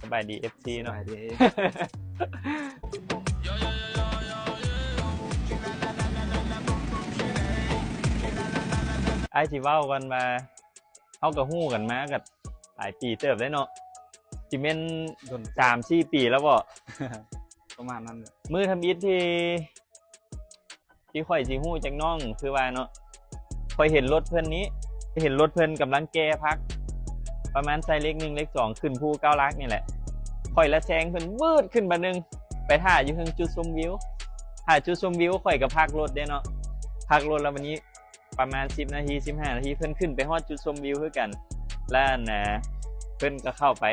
ສະບາຍດີ ເອັຟຊີ ເນາະ ສະບາຍດີ ອ້າຍຊິເວົ້າກ່ອນວ່າ ເຮົາກໍຮູ້ກັນມາກໍຫຼາຍປີເຕີບແລ້ວເນາະ ຊິແມ່ນ ດົນ ສາມສີ່ປີແລ້ວບໍ? ປະມານນັ້ນແຫຼະ ມື້ທຳອິດທີ່ ທີ່ຂ້ອຍຊິຮູ້ຈັກນ້ອງຄືວ່າເນາະ ຂ້ອຍເຫັນລົດເພິ່ນນີ້ ເຫັນລົດເພິ່ນກຳລັງແກ່ຜັກ ປະມານໃສ່ເລກໜຶ່ງເລກສອງ ຂຶ້ນພູເກົ້າຫຼັກນີ້ແຫຼະ ຂ້ອຍລະແຊງເພິ່ນວືດຂຶ້ນບາດໜຶ່ງ ໄປຖ້າຢູ່ເທິງຈຸດຊົມວິວ ຖ້າຈຸດຊົມວິວ ຂ້ອຍກໍພັກລົດເດ້ເນາະ ພັກລົດແລ້ວບາດນີ້ ປະມານສິບນາທີ ສິບຫ້ານາທີ ເພິ່ນຂຶ້ນໄປຮອດຈຸດຊົມວິວຄືກັນ ແລ້ວອັນນາ ເພິ່ນກໍເຂົ້າໄປ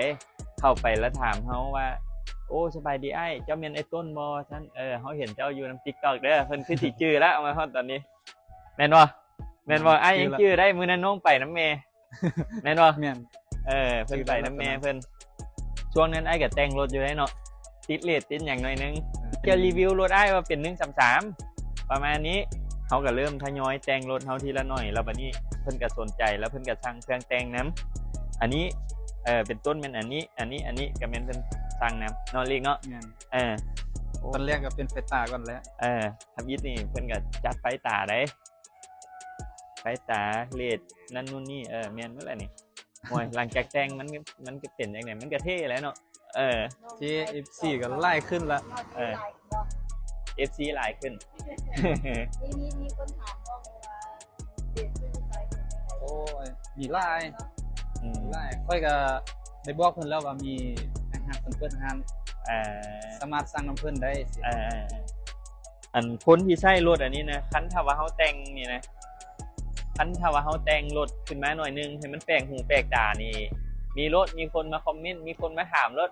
ເຂົ້າໄປແລ້ວຖາມເຮົາວ່າ ໂອ້ ສະບາຍດີອ້າຍ ເຈົ້າແມ່ນອ້າຍຕົ້ນບໍ່? ວ່າຊັ້ນ ເອີ ເຮົາເຫັນເຈົ້າຢູ່ນຳຕິກຕັອກເດີ ເພິ່ນຄືຊິຈື່ລະ ມາຮອດຕອນນີ້ ແມ່ນບໍ່? ແມ່ນບໍ່? ອືມ ອ້າຍຍັງຈື່ໄດ້ ມື້ນັ້ນນ້ອງໄປນຳແມ່ ແມ່ນບໍ່? ແມ່ນ ເອີ ເພິ່ນໄປນຳແມ່ເພິ່ນ ຊ່ວງນັ້ນອ້າຍກໍແຕ່ງລົດຢູ່ເດ້ເນາະ ຕິດເລດຕິດຫຍັງໜ້ອຍໜຶ່ງ ອ່າ ຈະຣີວິວລົດອ້າຍວ່າເປັນໜຶ່ງສາມສາມ ປະມານນີ້ ເຮົາກໍເລີ່ມທະຍອຍແຕ່ງລົດເຮົາທີລະໜ້ອຍ ແລ້ວບາດນີ້ເພິ່ນກໍສົນໃຈ ແລ້ວເພິ່ນກໍສັ່ງເຄື່ອງແຕ່ງນຳ ອັນນີ້ ເອີ ເປັນຕົ້ນແມ່ນອັນນີ້ ອັນນີ້ ອັນນີ້ກໍແມ່ນເພິ່ນສັ່ງນຳເນາະ ເລກເນາະ ແມ່ນ ເອີ ຕອນແລກກໍເປັນໄຟຕາກ່ອນແຫຼະ ເອີ ທຳອິດນີ້ເພິ່ນກໍຈັດໄຟຕາໄດ໋ ໄຟຕາ ເລດ ນັ້ນນູ້ນນີ້ ເອີ ແມ່ນໝົດແຫຼະນີ້ ໂອ້ຍ ຫຼັງຈາກແຕ່ງມັນ ມັນກໍເປັນຈັ່ງໃດ ມັນກໍເທ່ແຫຼະເນາະ ເອີ ທີ່ເອັຟຊີກໍຫຼາຍຂຶ້ນລະ ເອີ ເອັຟຊີຫຼາຍຂຶ້ນ ມີ ມີ ມີຄົນຖາມນ້ອງວ່າ ເປັນຜູ້ຊາຍ ໂອ້ຍ ມີຫຼາຍ ອືມ ຫຼາຍ ຂ້ອຍກໍໄດ້ບອກເພິ່ນແລ້ວວ່າມີແອັບຮັກເພິ່ນເປີດຮ້ານ ເອີ ສາມາດສັ່ງນຳເພິ່ນໄດ້ ເອີ ເອີ ເອີ ອັນຄົນທີ່ໃຊ້ລົດອັນນີ້ນະ ຄັນຖ້າວ່າເຮົາແຕ່ງນີ້ນະ ຄັນຖ້າວ່າເຮົາແຕ່ງລົດຂຶ້ນມາໜ້ອຍໜຶ່ງ ໃຫ້ມັນແປກຫູແປກຕານີ້ ມີໂລດ ມີຄົນມາຄອມເມັນ ມີຄົນມາຖາມໂລດ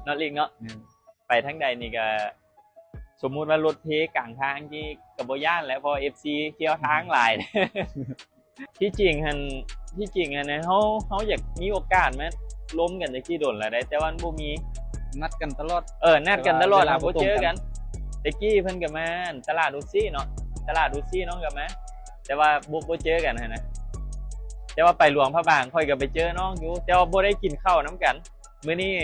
ເນາະ ເລກເນາະ ແມ່ນ ໄປທາງໃດນີ້ກະ ສົມມຸດວ່າລົດເພກາງທາງນີ້ກະບໍ່ຢ້ານແຫຼະ ເພາະເອັຟຊີກ່ຽວທາງຫຼາຍ ທີ່ຈິງຫັ້ນ ທີ່ຈິງຫັ້ນ ເຮົາ ເຮົາຢາກມີໂອກາດມາລົມກັນແຕ່ກີ້ດົນແລ້ວໃດ໋ ແຕ່ວ່າມັນບໍ່ມີ ນັດກັນຕະຫຼອດ ເອີ ນັດກັນຕະຫຼອດ ແຕ່ວ່າເວລາບໍ່ເຈີກັນ ບໍ່ຕົງກັນ ແຕ່ກີ້ເພິ່ນກໍມາຕະຫຼາດອຸຊີເນາະ ຕະຫຼາດອຸຊີນ້ອງກໍມາ ແຕ່ວ່າບໍ່ ບໍ່ເຈີກັນຫັ້ນນະ ແຕ່ວ່າໄປຫຼວງພະບາງ ຂ້ອຍກໍໄປເຈີນ້ອງຢູ່ ແຕ່ວ່າບໍ່ໄດ້ກິນເຂົ້ານຳກັນ ມື້ນີ້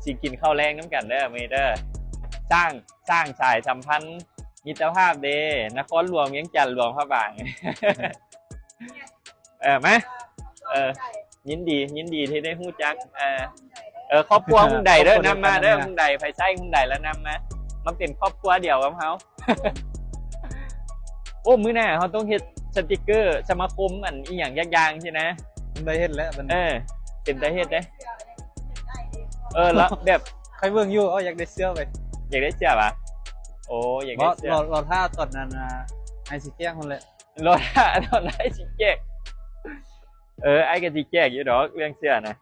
ຊິກິນເຂົ້າແລງນຳກັນເດີ ມື້ນີ້ເດີ ສ້າງ ສ້າງສາຍສຳພັນມິດຕະພາບເດ ນະຄອນຫຼວງວຽງຈັນ ຫຼວງພະບາງ ເອີ ມາ ເອີ ຍິນດີ ຍິນດີທີ່ໄດ້ຮູ້ຈັກ ເອີ ເອີ ຄອບຄົວຮຸ່ງໃດເດີ ນຳມາເດີ ຮຸ່ງໃດ ໃຜໃຊ້ຮຸ່ງໃດລະນຳມາ ມາເປັນຄອບຄົວດຽວກັບເຮົາ ໂອ້ ມື້ໜ້າເຮົາຕ້ອງເຮັດສະຕິກເກີສະມາຄົມ ອັນອີ່ຫຍັງຈັກຢ່າງຊີ້ນະ ໄດ້ເຮັດແລ້ວບັດນີ້ ເອີ ເປັນຕາເຮັດເດ້ ເອີ ລະແບບ ຂ້ອຍເບິ່ງຢູ່ ເອົາ ຢາກໄດ້ເສື້ອໄປ ຢາກໄດ້ເສື້ອຫວາ? ໂອ້ ຢາກໄດ້ເສື້ອ ລໍ ລໍຖ້າຕອນນັ້ນ ອ່າ ອ້າຍຊິແຈກພຸ້ນແຫຼະ ລໍຖ້າຕອນອ້າຍຊິແຈກ ເອີ ອ້າຍກໍຊິແຈກຢູ່ດອກ ເລື່ອງເສື້ອນະ